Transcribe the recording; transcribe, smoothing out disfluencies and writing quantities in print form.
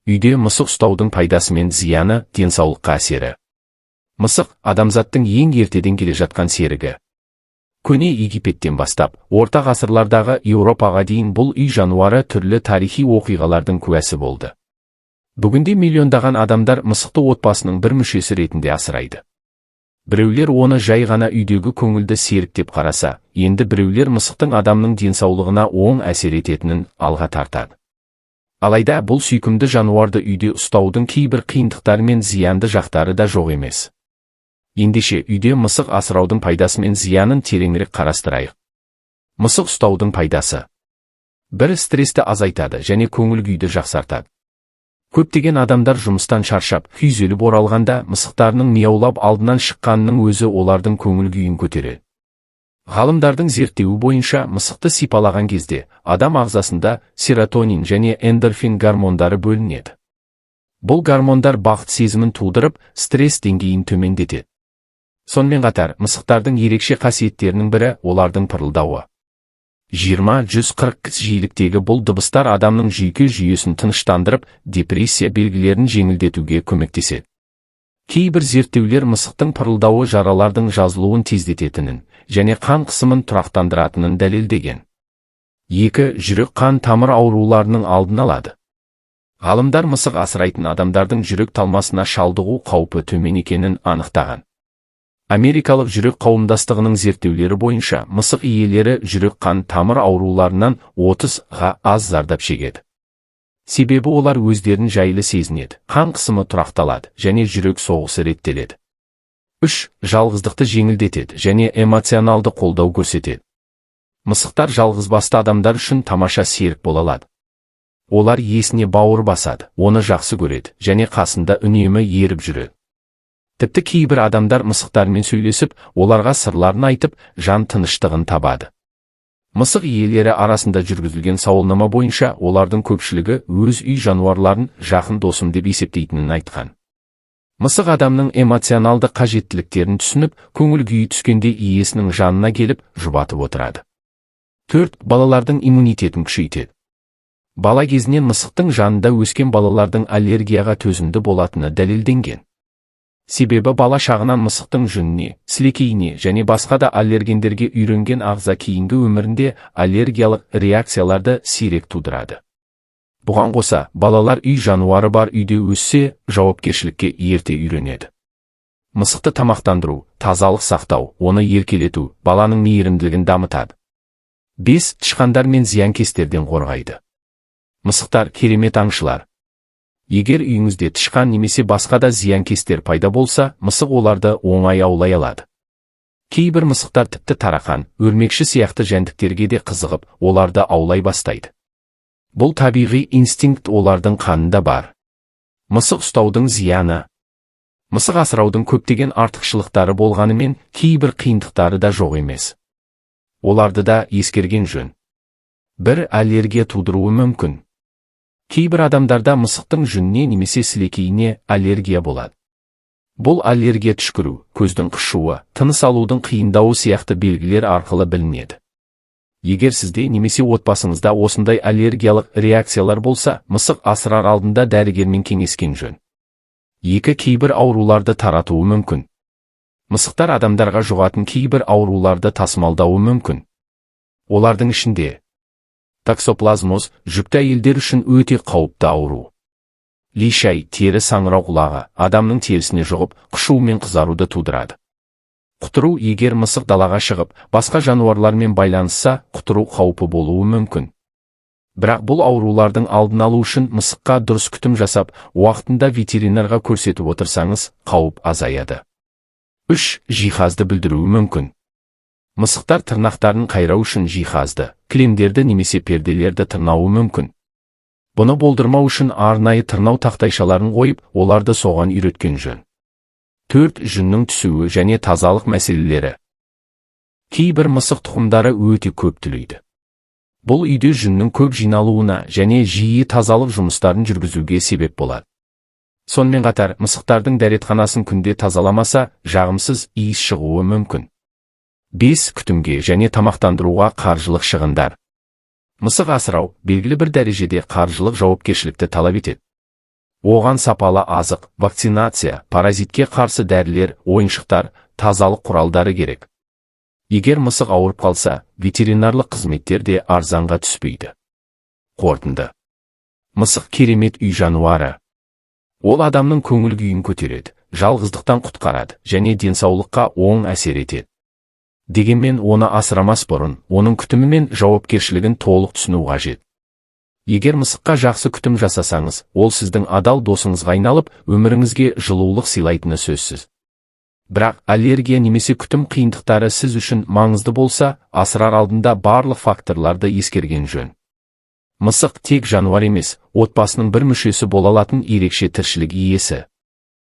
Үйде мысық ұстаудың пайдасы мен зияны, денсаулыққа әсері. Мысық – адамзаттың ең ертеден келе жатқан серігі. Көне Египеттен бастап, орта ғасырлардағы Еуропаға дейін бұл үй жануары түрлі тарихи оқиғалардың куәсі болды. Бүгінде миллиондаған адамдар мысықты отбасының бір мүшесі ретінде асырайды. Біреулер оны жай ғана үйдегі көңілді серік деп қараса, енді біреулер мысықтың адамның денсаулығына оң әсер ететінін алға тартады. Алайда бұл сүйкімді жануарды үйде ұстаудың кейбір қиындықтары мен зиянды жақтары да жоқ емес. Ендеше, үйде мысық асыраудың пайдасы мен зиянын тереңірек қарастырайық. Мысық ұстаудың пайдасы. 1. Стрессті азайтады және көңіл күйді жақсартады. Көптеген адамдар жұмыстан шаршап, күйзеліп оралғанда, мысықтарының мияулап алдынан шыққанының өзі олардың көңіл күйін көтереді. Ғалымдардың зерттеуі бойынша, мысықты сипалаған кезде адам ағзасында серотонин және эндорфин гормондары бөлінеді. Бұл гормондар бақыт сезімін тудырып, стресс деңгейін төмендетеді. Сонымен қатар, мысықтардың ерекше қасиеттерінің бірі – олардың пырылдауы. 20-140 жиіліктегі бұл дыбыстар адамның жүйке жүйесін тыныштандырып, депрессия белгілерін жеңілдетуге көмектеседі. Кейбір зерттеулер мысықтың пырылдауы жаралардың жазылуын тездететінін және қан қысымын тұрақтандыратынын дәлелдеген. 2. Жүрек қан тамыр ауруларының алдын алады. Ғалымдар мысық асырайтын адамдардың жүрек талмасына шалдығу қаупі төмен екенін анықтаған. Америкалық жүрек қауымдастығының зерттеулері бойынша, мысық иелері жүрек қан тамыр ауруларынан 30-ға аз зардап шегеді. Себебі олар өздерін жайлы сезінеді, қан қысымы тұрақталады және жүрек соғысы реттеледі. 3. Жалғыздықты жеңілдетеді және эмоционалды қолдау көрсетеді. Мысықтар жалғызбасты адамдар үшін тамаша серік бола алады. Олар иесіне бауыр басады, оны жақсы көреді және қасында үнемі еріп жүреді. Тіпті кейбір адамдар мысықтармен сөйлесіп, оларға сырларын айтып, жан тыныштығын табады. Мысық иелері арасында жүргізілген сауалнама бойынша, олардың көпшілігі өз үй жануарларын жақын досым деп есептейтінін айтқан. Мысық адамның эмоционалды қажеттіліктерін түсініп, көңіл күйі түскенде иесінің жанына келіп, жұбатып отырады. 4. Балалардың иммунитетін күшейтеді. Бала кезінен мысықтың жанында өскен балалардың аллергияға төзімді болатыны дәлелденген. Себебі бала шағынан мысықтың жүніне, сілекейіне және басқа да аллергендерге үйренген ағза кейінгі өмірінде аллергиялық реакцияларды сирек тудырады. Бұған қоса, балалар үй жануары бар үйде өссе, жауапкершілікке ерте үйренеді. Мысықты тамақтандыру, тазалық сақтау, оны еркелету баланың мейірімділігін дамытады. 5. Тышқандар мен зиянкестерден қорғайды. Мысықтар – керемет аңшылар. Егер үйіңізде тышқан немесе басқа да зиянкестер пайда болса, мысық оларды оңай аулай алады. Кейбір мысықтар тіпті тарақан, өрмекші сияқты жәндіктерге де қызығып, оларды аулай бастайды. Бұл табиғи инстинкт олардың қанында бар. Мысық ұстаудың зияны. Мысық асыраудың көптеген артықшылықтары болғанымен, кейбір қиындықтары да жоқ емес. Оларды да ескерген жөн. 1. Аллергия тудыруы мүмкін. Кейбір адамдарда мысықтың жүніне немесе сілекейіне аллергия болады. Бұл аллергия түшкіру, көздің қышуы, тыныс алудың қиындауы сияқты белгілер арқылы білінеді. Егер сізде немесе отбасыңызда осындай аллергиялық реакциялар болса, мысық асырар алдында дәрігермен кеңескен жөн. 2. Кейбір ауруларды таратуы мүмкін. Мысықтар адамдарға жұғатын кейбір ауруларды тасымалдауы мүмкін. Олардың ішінде токсоплазмоз – жүкті әйелдер үшін өте қауіпті ауру. Лишай, тері саңырауқұлағы, адамның терісіне жұғып, қышу мен қызаруды тудырады. Құтыру: егер мысық далаға шығып, басқа жануарлармен байланысса, құтыру қаупі болуы мүмкін. Бірақ бұл аурулардың алдын алу үшін мысыққа дұрыс күтім жасап, уақытында ветеринарға көрсетіп отырсаңыз, қауіп азаяды. 3. Жиһазды бүлдіруі мүмкін. Мысықтар тырнақтарын қайрау үшін жиһазды, кілемдерді немесе перделерді тырнауы мүмкін. Бұны болдырмау үшін арнайы тырнау тақтайшаларын қойып, оларды соған үйреткен жөн. 4. Жүннің түсуі және тазалық мәселелері. Кейбір мысық тұқымдары өте көп түлейді. Бұл үйде жүннің көп жиналуына және жиі тазалық жұмыстарын жүргізуге себеп болады. Сонымен қатар, мысықтардың дәретханасын күнде тазаламаса, жағымсыз иіс шығуы мүмкін. 5. Күтімге және тамақтандыруға қаржылық шығындар. Мысық асырау белгілі бір дәрежеде қаржылық жауапкершілікті талап етеді. Оған сапалы азық, вакцинация, паразитке қарсы дәрілер, ойыншықтар, тазалық құралдары керек. Егер мысық ауырып қалса, ветеринарлық қызметтер де арзанға түспейді. Қорытынды. Мысық – керемет үй жануары. Ол адамның көңіл күйін көтереді, жалғыздықтан құтқарады және денсаулыққа оң әсер етеді. Дегенмен оны асырамас бұрын, оның күтімі мен жауапкершілігін толық түсіну қажет. Егер мысыққа жақсы күтім жасасаңыз, ол сіздің адал досыңызға айналып, өміріңізге жылулық сыйлайтыны сөзсіз. Бірақ аллергия немесе күтім қиындықтары сіз үшін маңызды болса, асырар алдында барлық факторларды ескерген жөн. Мысық тек жануар емес, отбасының бір мүшесі бола алатын ерекше тіршілік иесі.